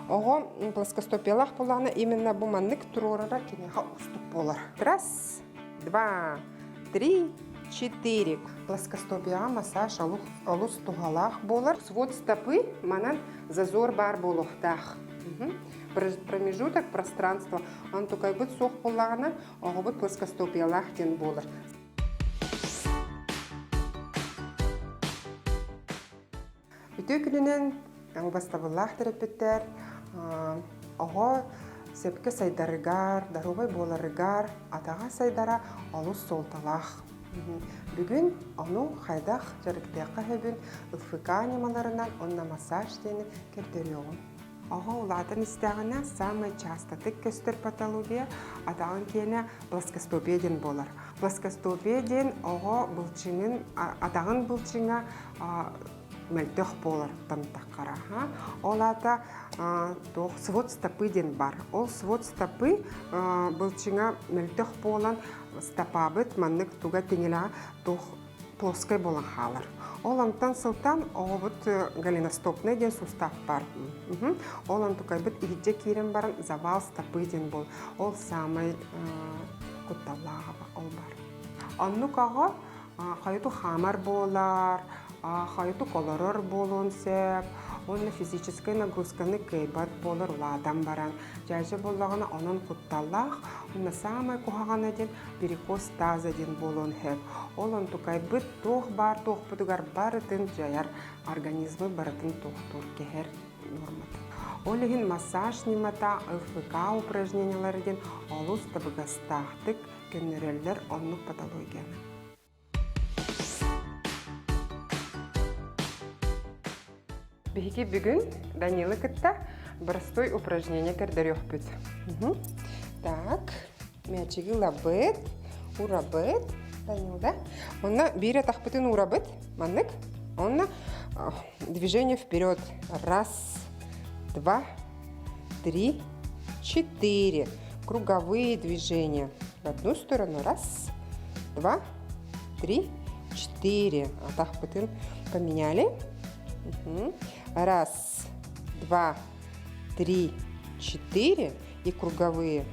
Оҕо плоскостопиялаах буоллаҕына именно бу маннык туруорара киниэхэ уустук буолар. Раз, два, три, четыре. Плоскостопияҕа массаж олус туһалаах буолар. Свод стопы манан зазор баар буолуохтаах. Промежуток пространства онтукайбыт суох буоллаҕына оҕобут плоскостопиялаах диэн буолар. Үтүө күнүнэн убастабыллаах төрөппүттэр оҕо сөпкө сайдарыгар, доруобай буоларыгар атаҕа сайдара олус суолталаах. Бүгүн ону хайдах дьарыктыахха сөбүн ЛФК ньымаларынан уонна массаж диэни көрдөрүөҕүм. Оҕо улаатан истэҕинэ саамай чаастатык көстөр патология атаҕын киэнэ плоскостопия диэн буолар. Плоскостопия диэн оҕо былчыҥын атаҕын былчыҥа мөлтөх буолар тантаххара. Ол аата туох свод стопы диэн бар. Ол свод стопы былчыҥа мөлтөх буолан стопабыт маннык туга тиҥилэҕэ туох плоскай буолан хаалар. Ол онтон сылтаан оҕобут голеностопный диэн сустав бар. Ол онтукайбыт иһирдьэ киирэн баран завал стопы диэн буол. Ол саамай кутталлааҕа ол бар. Оннук оҕо хойуту хаамар буолар, хойутук олорор буолуон сөп, уонна физическэй нагрузканы кыайбат буолар улаатан баран. Дьээдьэ буоллаҕына онон кутталлаах, уонна саамай куһаҕана диэн перекос таза диэн буолуон сөп. Ол онтукайбыт туох баар туохпутугар барытын дьайар, организмы барытын туохтуур кэһэр нуормата. Ол иһин массаж ньымата, ЛФК упражнениелары диэн олус табыгастаахтык көннөрөллөр оннук патологияны. Биһиги бүгүн Данилы кытта простой упражнение көрдөрүөхпүт. Так, мячиги ылабыт, урабыт. Данил, да? Онно биир атахпытын уурабыт, маннык. Онно движение вперед. Раз, два, три, четыре. Круговые движения. В одну сторону. Раз, два, три, четыре. Атахпытын поменяли. Угу. Раз, два, три, четыре. И круговые.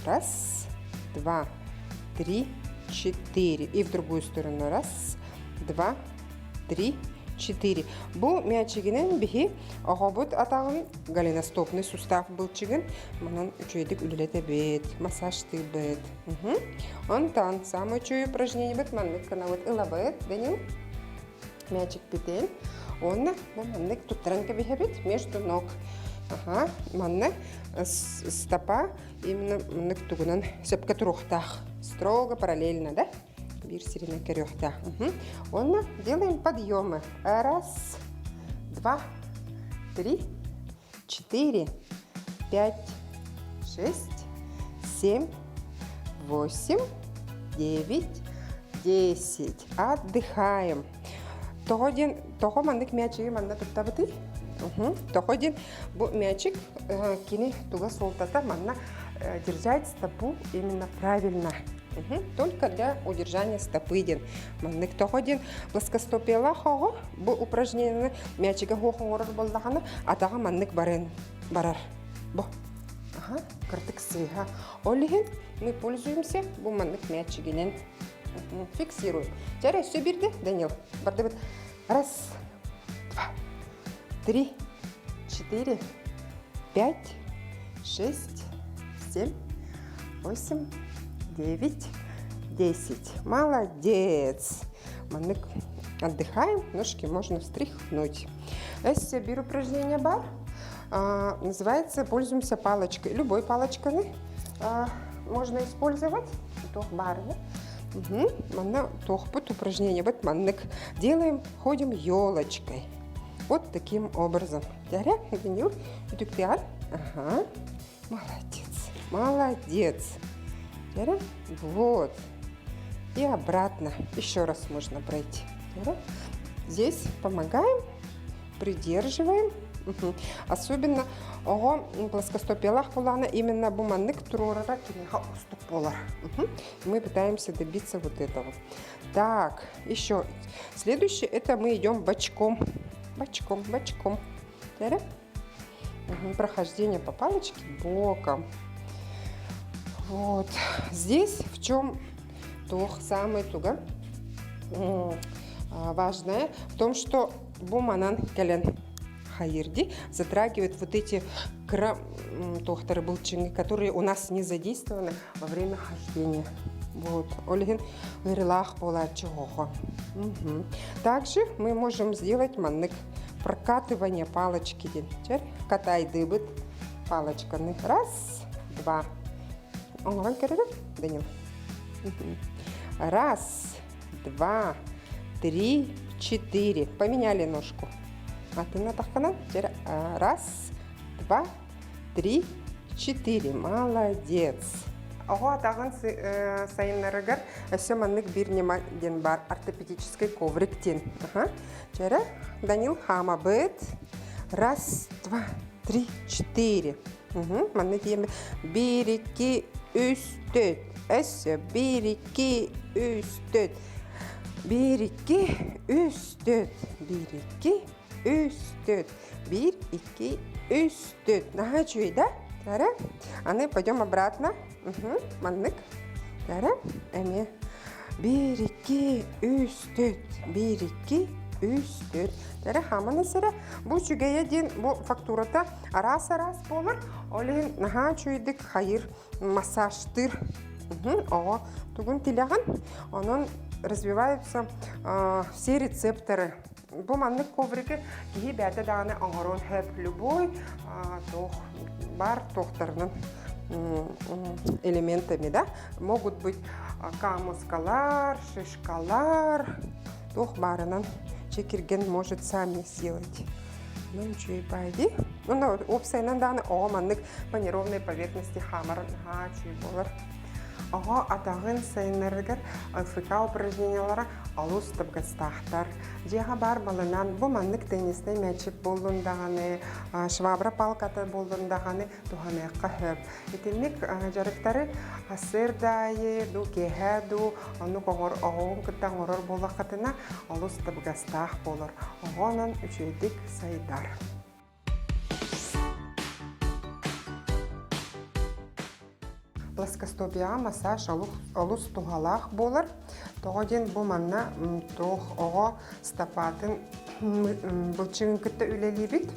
Раз, два, три, четыре. И в другую сторону. Раз, два, три, четыре. Бу мячигинэн биһи оҕобут атаҕын голеностопный сустав былчыгын манан үчүгэйдик үлэлэтэбит, массажтыыбыт. Онтон самый үчүгэй упражнениебыт маннык гынабыт ылабыт, Данил. Мячикпитин уонна бу маннык туттаран кэбиһэбит между ног. Ага, манна стопа именно маннык тугунан сөпкө туруохтаах. Строго параллельно, да? Биир сиринэн көрүөхтээх. Уонна делаем подъемы. Раз, два, три, четыре, пять, шесть, семь, восемь, девять, десять. Отдыхаем. Тоҕо диэн, тоҕо маннык мячиги манна туттабытый? Тоҕо диэн, бу мячик кини туга суолтата манна держать стопу именно правильно. Только для удержания стопы диэн. Маннык тоҕо диэн плоскостопиялаах оҕо бу упражнениены мячига суох оҥорор буоллаҕына атаҕа маннык баран барар. Бу. Аха, кырдык сыыһа. Ол иһин мы пользуемся бу маннык мячигинэн фиксируем. Теперь өссө бирде, Данил. Бардыбыт. Раз, два, три, четыре, пять, шесть, семь, восемь, девять, десять. Молодец! Маннык отдыхаем, ножки можно встряхнуть. Өссө биир упражнение бар. А, называется «Пользуемся палочкой». Любой палочкой а, можно использовать. Туох баарыны. Угу. Манна туохпут упражнение быт маннык. Делаем, ходим елочкой. Вот таким образом. Дяря, Данил, үтүктээр. Ага. Молодец. Молодец. Дяря. Вот. И обратно. Еще раз можно пройти. Дяря. Здесь помогаем, придерживаем. Особенно оҕо плоскостопиялаах буоллаҕына именно бу маннык туруорара киниэхэ уустук буолар. Мы пытаемся добиться вот этого. Так, еще. Следующее, это мы идем бочком. Бочком, бочком. Прохождение по палочке боком. Вот. Здесь в чем туох самый туга важное в том, что бу манан кэлэн хайырди затрагивает вот эти туохтары былчыҥы, которые у нас не задействованы во время хождения. Вот. Ол иһин ыарыылаах буолааччы оҕо. Также мы можем сделать маннык прокатывание палочки диэн. Чэр катайдыыбыт палочканы. Раз, два. Оҥорон көрөрүм, Данил. Раз, два, три, четыре. Поменяли ножку. Атын атаххынан. Раз, два, три, четыре. Молодец. Оҕо атаҕын сайыннарыгар өссө маннык биир ньыма диэн баар ортопедический коврик диэн. Чэрэ, Данил хаамабыт. Раз, два, три, четыре. Манна тиийэн биир, икки, үс, төрт. Өссө биир, икки, үс, төрт. Биир, икки, үс, төрт. Биир, икки, үс, төрт. Биир, икки, үс, төрт. Наһаа үчүгэй да? Тара. Аны пойдем обратно. Маннык. Тара. Эмиэ. Биир, икки, үс, төрт. Биир, икки, үс, төрт. Тара хааман сэрэ. Бу үчүгэйэ диэн бу фактурата араас-араас буолар. Ол иһин наһаа үчүгэйдик хайыр массажтыыр оҕо тугун тилэҕин. Онон развиваются все рецепторы. Бу маннык коврики киһи бэйэтэ даҕаны оҥоруон сөп любой туох бар туохтарынан элементами да могут быть камускалар, шишкалар, туох баарынан чекирген может сами сделать. Ну, үчүгэй баайди. Ну, уопсайынан даҕаны оҕо маннык по неровной поверхности хаамар наһаа үчүгэй буолар. Оҕо атаҕын сайыннарыгар ЛФК упражнениялара олус табыгастаахтар. Дьиэҕэ баар балынан бу маннык теннисный мячик буоллун даҕаны, швабра палката буоллун даҕаны туһаныахха сөп. Итинник дьарыктары сарсыарда аайы дуу, киэһэ дуу оннук оҕоҕун кытта оҥорор буоллаххытына олус табыгастаах буолар. Оҕо онон үчүгэйдик сайдар. Плоскостопияҕа массаж олус туһалаах буолар. Тоҕо диэн бу манна туох оҕо стопатын былчыҥын кытта үлэлиибит.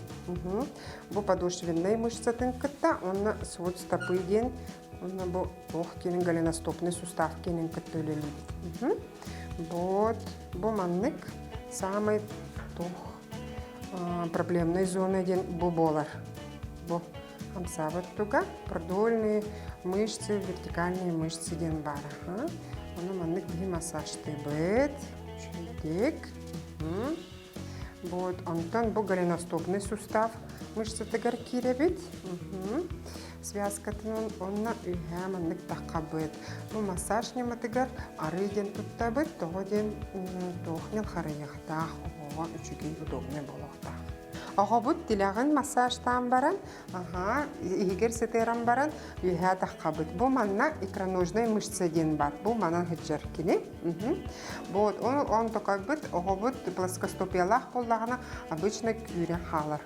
Бу подошвеннай мышцатын кытта уонна свод стопы диэн уонна бу туох киэнин голеностопный сустав киэнин кытта үлэлиибит. Вот бу маннык саамай туох проблемный зона диэн бу буолар. Бу хамсаабыт туга продольные мышцы, вертикальные мышцы диэн баар. Ону маннык биһи массажтыыбыт. Үчүгэйдик. Вот, онтон бу голеностопный сустав мышцатыгар киирэбит. Связкатынан онно үһээ маннык таххабыт. Бу массаж ньыматыгар арыы диэн туттабыт, тоҕо диэн туох харайыахтаах, оҕоҕо үчүгэй удобный буолуохтаах. Оҕобут тилэҕин массажтаан баран, аха, иһигэр сытыаран баран үөһээ таххабыт. Бу манна икроножная мышца диэн бар. Бу манан сылдьар кини. Вот, он, он токойбут, оҕобут плоскостопиялаах буоллаҕына, обычно күүрэн хаалар.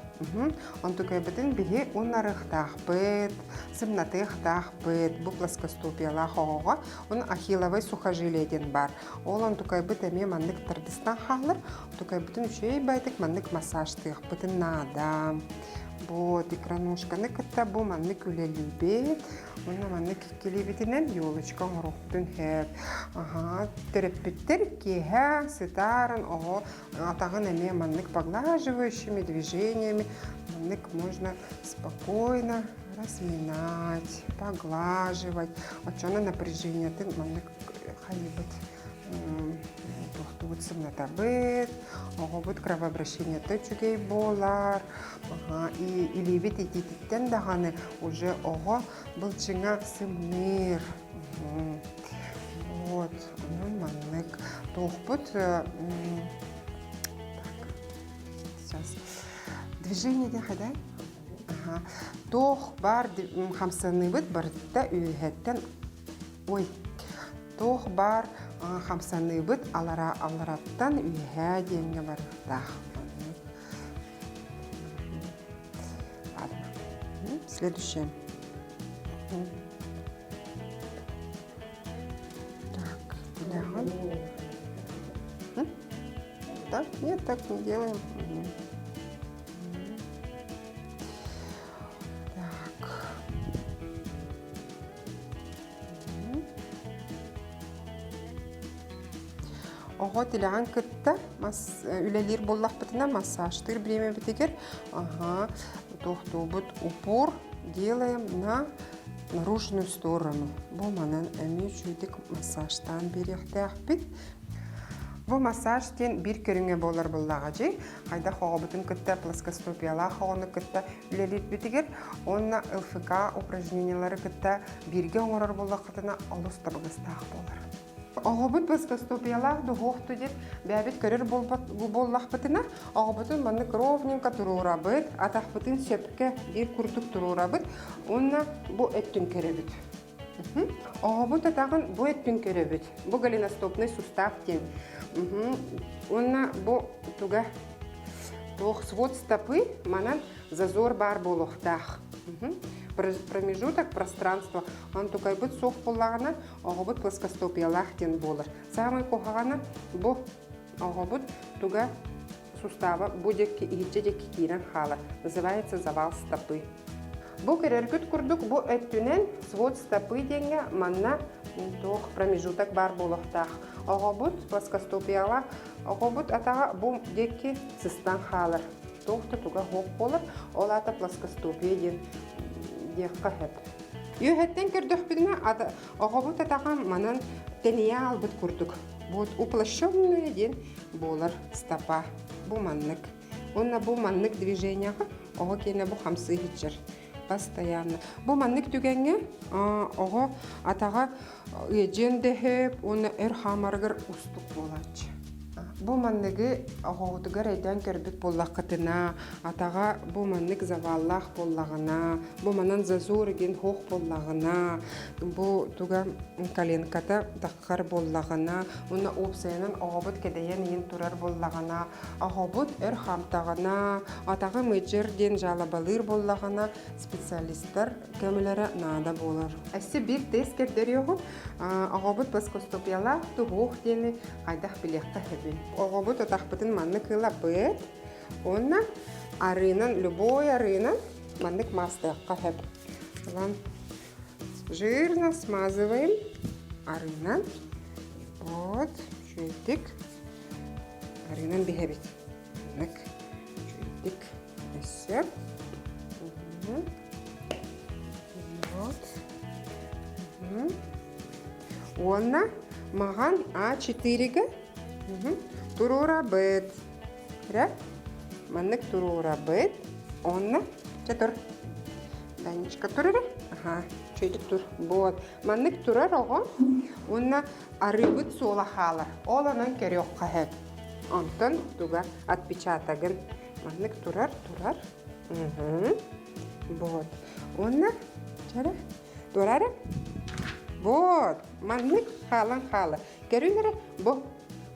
Онтукайбытын биһи уннарыахтаахпыт, сымнатыахтаахпыт. Бу плоскостопиялаах оҕоҕо он ахилловай сухожилие диэн баар. Ол онтукайбыт эмиэ маннык тардыстан хаалар. Онтукайбытын үчүгэй байтык маннык массажтыахпытын наада. Вот, икроножканы кытта бу маннык үлэлиибит. Уонна маннык иккилиибитинэн елочка оҥоруохпутун сөп. Аһаа, төрөппүттэр киэһэ сытааран оҕо атаҕын эмиэ маннык поглаживающими движениями маннык можно спокойно разминать, поглаживать. Оччоно напряжениетын маннык хайыбыт туохтубут сымнатабыт, оҕобут кровообращениета үчүгэй буолар, и илиибит итиититтэн даҕаны уже оҕо былчыҥа сымныыр. Вот, онон маннык туохпут так, сейчас движение диэн хайдай туох баар хамсаныыбыт барыта үөһэттэн ой туох баар хамсаныыбыт алара алараттан үөһээ диэҥҥэ барыахтаах. Ладно. Следующее. Так, да. Так, нет, так не делаем. Так. Оҕо тилэҕин кытта үлэлиир буоллахпытына массажтыыр бириэмэбитигэр аһа туохтуубут упор делаем на наружную сторону. Бу манан эмиэ үчүгэйдик массажтаан биэриэхтээхпит. Бу массаж диэн биир көрүҥэ буолар буоллаҕа дьи. Хайдах оҕобутун кытта плоскостопиялаах оҕону кытта үлэлиирбитигэр уонна ЛФК упражнениялары кытта бииргэ оҥорор буоллаххытына олус табыгастаах буолар. Оҕобут плоскостопиялаах дуһуохту диэн бэйэбит көрөр буоллахпытына, оҕобутун маннык ровненько туруорабыт, атахпытын сөпкө биир курдук туруорабыт уонна бу өттүн көрөбүт. Оҕобут атаҕын бу өттүн көрөбүт. Бу голеностопный сустав диэн. Уонна бу туга туох свод стопы манан зазор баар буолуохтаах. Промежуток пространства онтукайбыт суох буоллаҕына оҕобут плоскостопиялаах диэн буолар. Саамай куһаҕана бу оҕобут туга сустава бу диэки иһирдьэ диэки киирэн хаалар. Называется завал стопы. Бу көрөргүт курдук бу өттүнэн свод стопы диэҥҥэ манна туох промежуток баар буолуохтаах. Оҕобут плоскостопиялаах оҕобут атаҕа бу диэки сыстан хаалар. Туох да туга суох буолар. Ол аата плоскостопия диэн диэххэ сөп. Үөһэттэн көрдөхпүтүнэ оҕобут атаҕа манан тэнийэ аалбыт курдук. Вот уплощенная диэн буолар стопа. Бу маннык. Уонна бу маннык движенияҕа оҕо киэнэ бу хамсыы сылдьар постоянно. Бу маннык түгэҥҥэ оҕо атаҕа ыадьыан дөһөп уонна өр хаамарыгар устук буолааччы. Бу манныгы оҕоҕутугар өйдөөн көрбүт буоллаххытына, атаҕа бу маннык заваллаах буоллаҕына, бу манан зазор диэн хуох буоллаҕына, бу туга коленката таххар буоллаҕына, уонна уопсайынан оҕобут кэдэйэн иһин турар буоллаҕына, оҕобут өр хаамтаҕына, атаҕы мыдьыр диэн жалобалыыр буоллаҕына, специалистар көмөлөрө наада буолар. Өссө биир тест көрдөрүөҕүм. Оҕобут плоскостопиялаах туһуох диэни хайдах билиэххэ сөбүй? Оҕобут атахпытын маннык ылабыт уонна арыынан, любой арыынан маннык маастыахха сөп. Ылан жирно смазываем арыынан. Вот, үчүгэйдик арыынан биһэбит. Маннык үчүгэйдик өссө. Вот. Уонна маҕан А4-гэ туруорабыт. Рэ? Маннык туруорабыт. Онно чэ тур. Данечка тур эрэ. Аха, чөйдүк тур. Вот. Маннык турар оҕо уонна арыыбыт суола хаалар. Ол онон көрүөххэ сөп. Онтон туга отпечатогын маннык турар, турар. Вот. Уонна чара турар. Вот. Маннык хаалан хаалар. Көрүн эрэ бу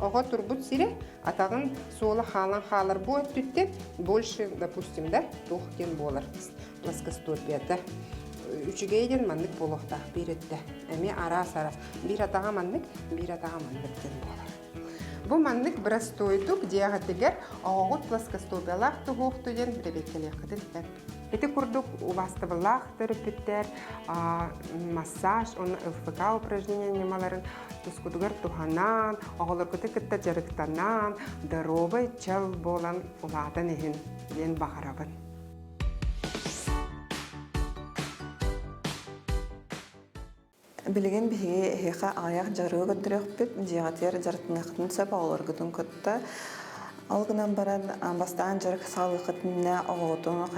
оҕо турбут сирэ атаҕын суола хаалан хаалар бу өттүттэн больше, допустим, да, туох диэн буолар плоскостопията. Үчүгэй диэн маннык буолуохтаах биир өттө. Эмиэ араас-араас. Биир атаҕа маннык, биир атаҕа маннык диэн буолар. Бу маннык боростуойдук дьиэҕитигэр оҕоҕут плоскостопиялаах туһуохту диэн бэрэбиэркэлиэххитин сөп. Ити курдук убаастабыллаах төрөппүттэр массаж уонна ЛФК упражнение ньымаларын тускутугар туһанан, оҕолоргутун кытта дьарыктанан, доруобай чөл буолан улаатан иһин диэн баҕарабын. Билигин биһиги эһиэхэ аҕыйах дьарыгы көрдөрүөхпүт, дьиэҕитигэр дьарыктаныаххытын сөп оҕолоргутун кытта. Ол гынан баран бастаан дьарык саҕалыаххыт иннинэ оҕоҕутун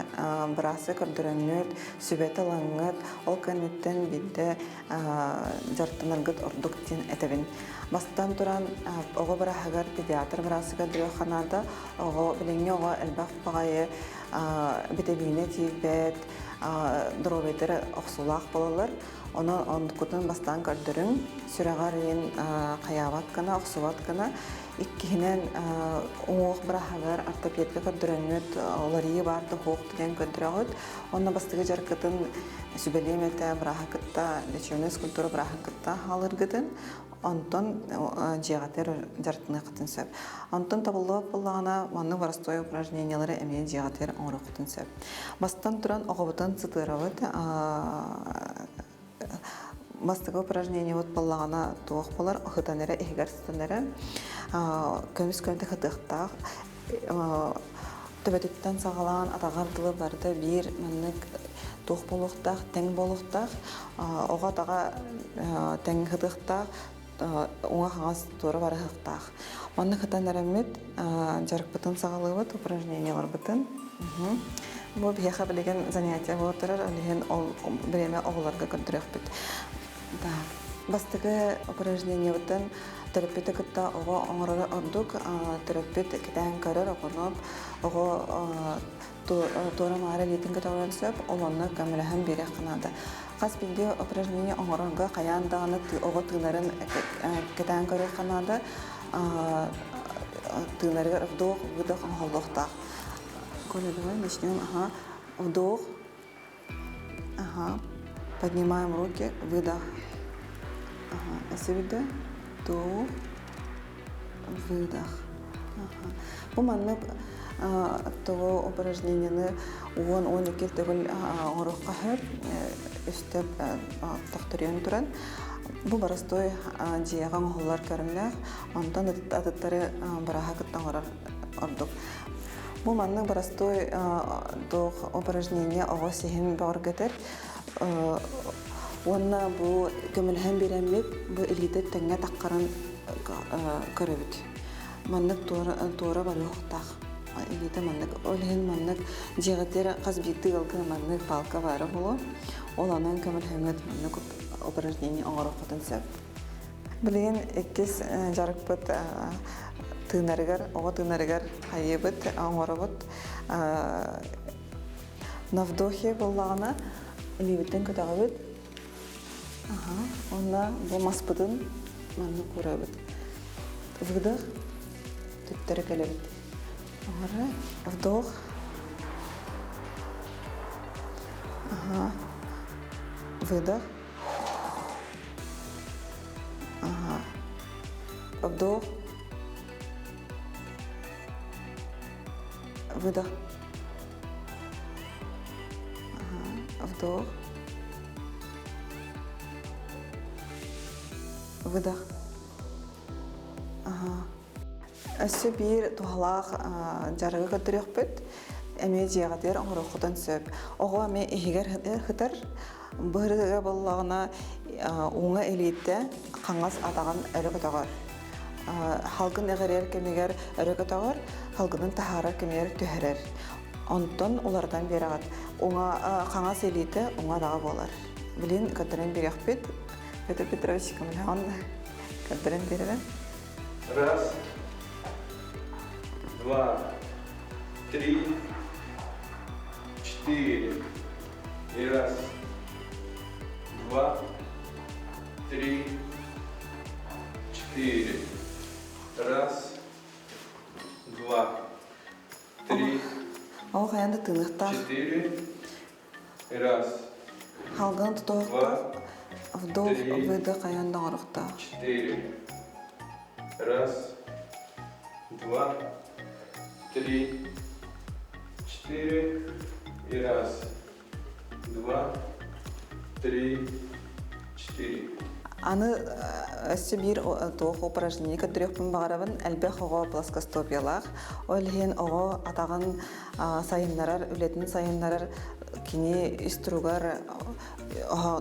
бырааска көрдөрөҥҥүт, сүбэтэ ылаҥҥыт, ол кэнниттэн биирдэ дьарыктанаргыт ордук диэн этэбин. Бастатан туран, оҕо бырааһыгар, педиатр бырааска көрдөрүөххэ наада. Оҕо билиҥҥи оҕо элбэх баҕайы битэмиинэ тиийбэт, доруобуйатыгар охсуулаах буолаллар. Онон онтукутун бастаан көрдөрүҥ, сүрэҕэр иин хайаабат гына, охсубат гына. Иккиһинэн, уҥуох быраһыгар ортопедка көрдөрөҥҥүт, уларыйыы баар да суох диэн көрдөрөҕүт. Онно бастакы дьарыккытын сүбэлиэм этэ бырааһы кытта, лечебнай скульптура бырааһын кытта хаалыргытын. Онтон дьиэҕитигэр дьарыктаныаххытын сөп. Онтон табыллыбат буоллаҕына, маннык боростуой упражнениелары эмиэ дьиэҕитигэр оҥоруоххутун сөп. Бастатан туран, оҕобутун сытыарабыт. Бастакы упражнениебыт буоллаҕына туох буолар? Ыһытан эрэ, иһигэр сытан эрэ көмүс көнөтө хытыахтаах. Төбөтүттэн саҕалаан атаҕар дылы барыта биир маннык туох буолуохтаах, тэҥ буолуохтаах. Оҕо атаҕа тэҥ хытыахтаах, уҥа-хаҥас туора барыһыахтаах. Манна хытан эрэммит дьарыкпытын саҕалыыбыт, упражнениеларбытын. Бу биһиэхэ билигин занятие буола турар, ол иһин ол бириэмэ оҕолорго көрдөрүөхпүт. Да. Бастакы упражнениебытын төрөппүтү кытта оҕо оҥороро ордук. Төрөппүт кэтээн көрөр оҕону, оҕо туора-маары илиитин көтөҕүөн сөп, ол онно көмөлөһөн биэриэххэ наада. Хас биирдии упражнение оҥорорго хайаан даҕаны оҕо тыынарын кэтээн көрүөххэ наада. Тыынарыгар вдох, выдох оҥоһуллуохтаах. Коля, давай начнем. Ага. Вдох. Ага. Поднимаем руки, выдох. Ага. Өссө Вдох. Выдох. Ага. Бу маннык того упражнениены 10-12 төгүл оҥоруохха сөп. Үстэ тохторуйан туран. Бу боростуой дьиэҕэ оҥоһуллар көрүҥнээх. Онтон атыттары быраһа кытта оҥорор ордук. Бу маннык боростуой туох упражнение оҕо сиһин бөҕөргөтөр уонна бу көмөлөһөн биэрэммит бу илиитэ тэҥҥэ таххаран көрөбүт. Маннык туора, туора барыахтаах илиитэ маннык. Ол иһин маннык дьиэҕитигэр хас биирдии ыалга маннык палка баара буолуо. Ол онон көмөлөһөҥҥүт маннык упражнение оҥоруоххутун сөп. Билигин иккис дьарыкпыт тыынарыгар, оҕо тыынарыгар хайыыбыт, оҥоробут. На вдохе буоллаҕына илиибиттэн көтөҕөбүт. Уонна бу маспытын маннык уурабыт. Выдох, төттөрү кэлэбит. Оҥоро, вдох. Ага. Выдох. Ага. Вдох. Выдох. Ага. Вдох. Выдох. Ага. Өссө биир туһалаах дьарыгы көрдөрүөхпүт. Эмиэ дьиэҕитигэр оҥоруоххутун сөп. Оҕо эмиэ иһигэр сытар. Быһырыга буоллаҕына уҥа илиитэ хаҥас атаҕын өрө көтөҕөр. Халгын эҕирийэр кэмигэр өрө көтөҕөр, халгынын таһаарар кэмигэр түһэрэр. Онтон уларытан биэрэҕит. Уҥа хаҥас илиитэ уҥа атаҕа буолар. Билин көрдөрөн биэриэхпит. Петр Петрович көмөлөһөн көрдөрөн биэрэрэ. Раз, два, три, четыре. И раз, два, три, четыре. Раз, два, три, Ол хайаан да тыыныахтаах. четыре. Раз, Халгын тутуохтаах. два, Вдох, три, выдох хайаан да оҥоруохтаах. четыре. Раз, два, три, четыре. И раз, два, три, четыре. Аны өссө биир туох упражнение көрдөрүөхпүн баҕарабын. Элбэх оҕо плоскостопиялаах. Ол иһин оҕо атаҕын сайыннарар, үлэтин сайыннарар кини ис туругар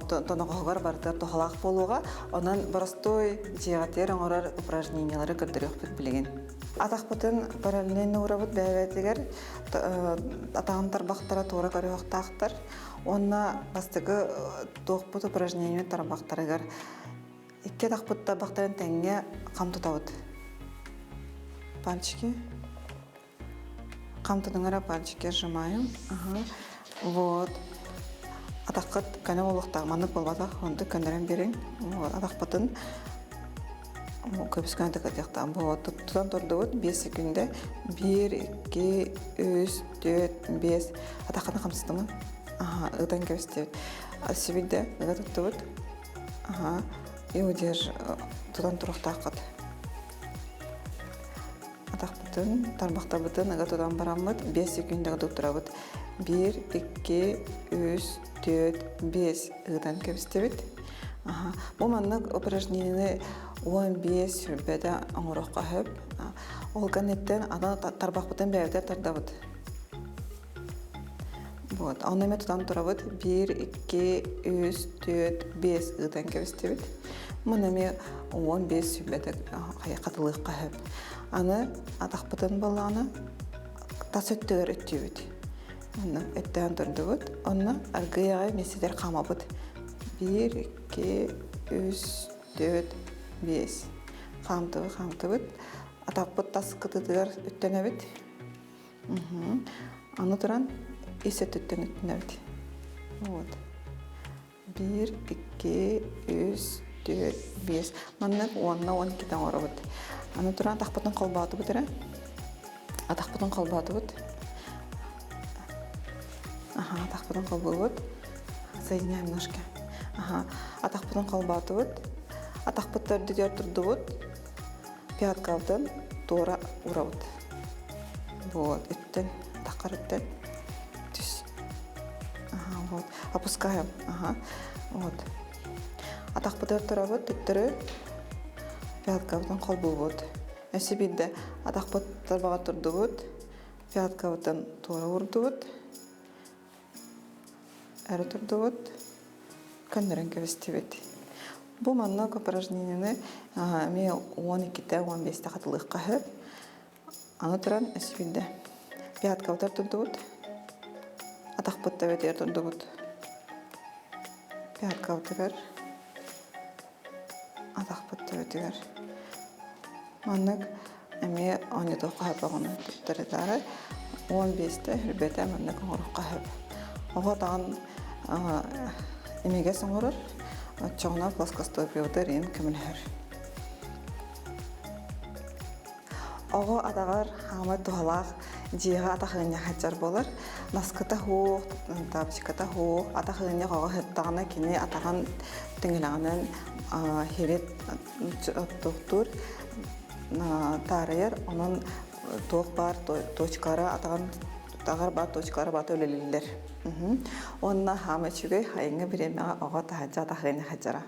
тоноҕоһугар барытыгар туһалаах буолуоҕа. Онон боростуой дьиэҕитигэр оҥорор упражнениелары көрдөрүөхпүт билигин. Атахпытын параллельно уурабыт бэйэбитигэр атаҕын тарбахтара туора көрүөхтаахтар. Уонна бастакы туохпут упражнение тарбахтарыгар икки атахпыт тарбахтарын тэҥҥэ хам тутабыт. Пальчики. Хам тутуҥ эрэ пальчики сжимаем. Ага. Вот. Атаххыт көнө буолуохтаах, маннык буолбатах, онтук көннөрөн биэриҥ. Атахпытын көбүс көнөтүк ытыахтаах. Бу тутан турдубут 5 секунда. 1, 2, 3, 4, 5. Атаххытын хамсатымын. Аха, ытан кэбистибит. Сибидде ыга туттубут. Аха, и удерж тутан туруохтааххыт. Атахпытын, тарбахтарбытын ыга тутан бараммыт 5 секундаҕа туттарабыт. 1, 2, 3, 4, 5 ыытан кэбистибит. Аха. Бу маннык упражнениены 15 сүрбэтэ оҥоруохха сөп. Ол кэнниттэн аны тарбахпытын бэйэбитэ тардабыт. Вот. Онно эмэ тутан турабыт. 1, 2, 3, 4, 5 ыытан кэбистибит. Маны эмиэ 15 сүбэтэ хатылыахха сөп. Аны атахпытын буоллаҕына тас өттүгэр өттүүбүт. Онно өттөөн турдубут. Онно аргыый аҕай миэстэтигэр хаамабыт. 1, 2, 3, 4, 5. Хаамтыбыт, хаамтыбыт. Атахпыт тас кытытыгар өттөнөбүт. Аны туран ис өттүттэн өттүнэбит. Вот. Биир, икки, үс, түөрт, биэс. Маннык уонна 12 оҥоробут. Аны туран атахпытын холбоотубут эрэ. Атахпытын холбоотубут. Аха, атахпытын холбуубут. Соединяем ножки. Аха, атахпытын холбоотубут. Атахпыт төрдүгэр турдубут. Пяткабытын туора урабыт. Вот, үттэн, атаххар үттэн. Түс. Ага, вот. Опускаем. Ага. Вот. Атахпытыгар турабыт, төттөрү пяткабытын холбуубут. Өссө биирдэ атахпыт тарбаҕа турдубут, пяткабытын туора уурдубут. Эрэ турдубут, көннөрөн кэбистибит. Бу маннык упражнениены эмиэ 12-те, 15-те хатылыахха сөп. Аны туран өссө биирдэ пяткабытыгар турдубут, атахпыт төбөтүгэр турдубут. Пяткабытыгар, атахпыт төбөтүгэр. Маннык эмиэ оонньотуохха сөп оҕону туттарытаары 15-тэ үрбэтэ маннык оҥоруохха сөп. Оҕо атаҕын имигэс оҥорор, оччоҕуна плоскостопиебытыгар иин көмөлөһөр. Оҕо атаҕар хаамар туһалаах дьиэҕэ атах ыанньах сылдьар буолар. Наскыта суох, тапочката суох, атах ыанньах оҕо сыттаҕына кини атаҕын тиҥилэҕинэн хири туохтуур таарыйар, онон туох баар точкалара атаҕын атаҕар баар точкалара баата үлэлииллэр. Уонна хаама үчүгэй хайыҥҥы бириэмэҕэ оҕо таһырдьа атах ыанньах сылдьара.